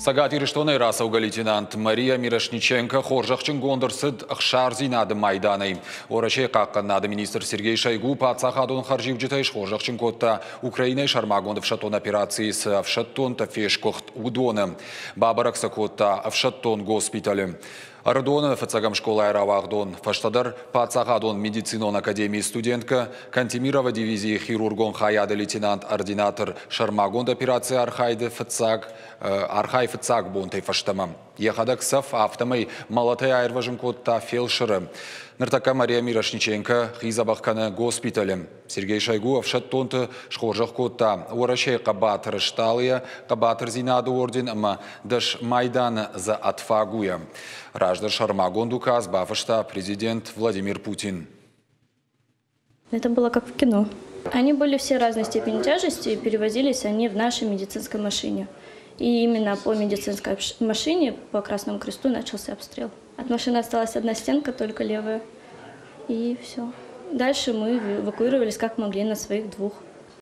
Цӕгат Ирыстонӕй рацӕугӕ лейтенант Мария Мирошниченко хорзӕхджынгонд ӕрцыд ӕхсардзинады майданӕй. Уӕрӕсейы хъахъхъӕнынады министр Сергей Шойгу паддзахадон хӕрзиуджытӕй схорзӕхджын кодта, Украинӕйы сӕрмагонд ӕфсӕддон операцийы цы ӕфсӕддонтӕ фесгуыхт, уыдоны. Бабӕрӕг сӕ кодта ӕфсӕддон госпиталы. Ӕрыдоны фыццӕгӕм скъолайы рауагъдон, фӕстӕдӕр паддзахадон медицинон академийы студенткӕ, Кантемирова дивизийы хирургон хайады лейтенант-ординатор сӕрмагонд операцийы архайды фыццаг архайы фыццаг бонтӕй фӕстӕмӕ. Йӕхӕдӕг цӕф, афтӕмӕй мӕлӕтӕй аирвӕзын кодта фелсыры. Ныртӕккӕ Мария Мирошниченко хи дзӕбӕх кӕны госпиталы. Сергей Шойгу ӕфсӕддонты схорзӕх кодта Уӕрӕсейы хъӕбатыры стъалыйӕ, хъӕбатырдзинады орден ӕмӕ 10 майданы за отвагу-йӕ. Раздӕр сӕрмагонд указ бафыста президент Владимир Путин. Это было как в кино. Они были все разной степени тяжести, и перевозились они в нашей медицинской машине. И именно по медицинской машине, по Красному Кресту, начался обстрел. От машины осталась одна стенка, только левая. И все. Дальше мы эвакуировались как могли на своих двух